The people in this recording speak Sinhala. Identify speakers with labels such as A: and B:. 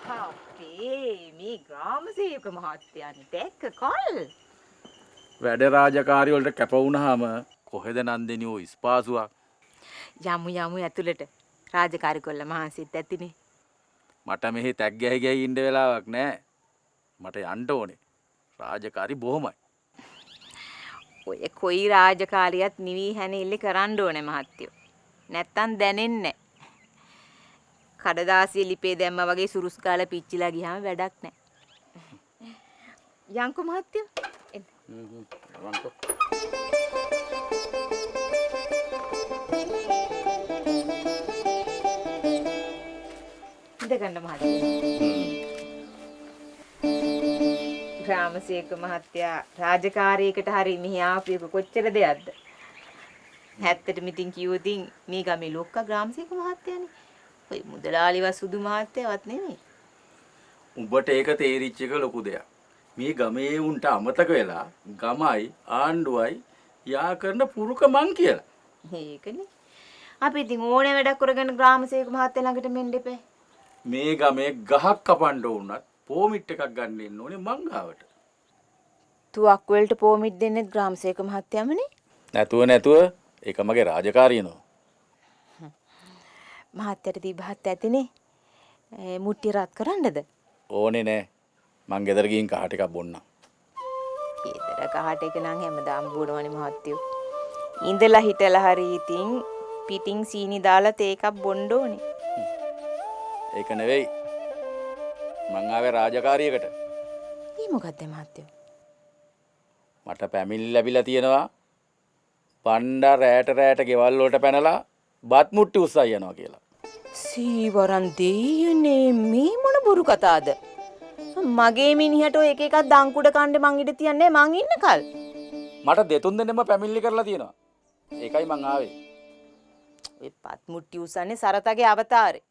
A: අපේ මේ ග්‍රාමසේවක මහත්තයන් දැක්ක කල්
B: වැඩ රාජකාරි වලට කැප වුණාම කොහෙද නන්දිනී ඔය ස්පාසුවක්?
A: යමු යමු ඇතුළට. රාජකාරි කොල්ල මහන්සිත් ඇතිනේ.
B: මට මෙහි තැක් ගැහි ගැහි ඉන්න වෙලාවක් නෑ. මට යන්න ඕනේ. රාජකාරි බොහොමයි.
A: ඔය කොයි රාජකාරියත් නිවි හැනෙල්ලි කරන්න ඕනේ මහත්තයෝ. නැත්තම් දැනෙන්නේ නෑ. කඩදාසිය ලිපේ දැම්මා වගේ සුරුස් ගාලා පිච්චිලා ගියාම වැඩක් නෑ. යන්කෝ මහත්තයෝ. එන්න.
B: යවන්කෝ.
A: ඉඳ ගන්න මහත්තයෝ. ග්‍රාමසේවක මහත්තයා රාජකාරියකට හරි මෙහි ආපු එක කොච්චර දෙයක්ද? ඇත්තටම ඉතින් කිව්වොතින් මේ ගමේ ලොක්කා ග්‍රාමසේවක මහත්තයානේ. ඔය මුදලාලිවත් සුදු මහත්තයාවත් නෙමෙයි.
B: උඹට ඒක තේරිච්ච එක ලොකු දෙයක්. මේ ගමේ උන්ට අමතක වෙලා ගමයි ආණ්ඩුවයි යා කරන පුරුක මං කියලා.
A: ඒකනේ. අපි ඉතින් ඕනේ වැඩක් කරගෙන ග්‍රාමසේවක මහත්තයා ළඟට මෙන්න එපා.
B: මේ ගමේ ගහක් කපන්න වුණත් පෝමිට් එකක් ගන්න එන්න ඕනේ මං ගාවට.
A: තුවක් වලට පෝමිට් දෙන්නෙත් ග්‍රාමසේවක මහත්තයාමනේ.
B: නැතුව නැතුව ඒක මගේ රාජකාරිය නෝ.
A: මහත්තයාට දීබහත් ඇතිනේ. ඒ මුට්ටි රත් කරන්නද?
B: ඕනේ නෑ. මං ගෙදර ගිහින් කහ ටිකක් බොන්නම්.
A: ගෙදර කහ ටික නම් හැමදාම බොනවනේ මහත්තයෝ. ඉඳලා හිටලා හරි ඉතින් පිටින් සීනි දාලා තේ එකක් බොන්න ඕනේ.
B: ඒක නෙවෙයි. මං ආවේ රාජකාරියකට.
A: ඒ මොකද්ද මහත්තයෝ?
B: මට පැමිණිලි ලැබිලා තියෙනවා. පණ්ඩා රෑට රෑට ගෙවල් වලට පැනලා බත් මුට්ටි උස්සයි යනවා කියලා.
A: සීවරන් දෙයියනේ මේ මොන බොරු කතාද? මගේ මිනිහට ඔය එක එකක් දංකුඩ කණ්ඩේ මං ඉඩ තියන්නේ මං ඉන්නකල්.
B: මට දෙතුන් දෙනෙක්ම පැමිණිලි කරලා තියෙනවා. ඒකයි මං ආවේ.
A: ඔය පත් මුට්ටි උස්සන්නේ සරතගේ අවතාරේ.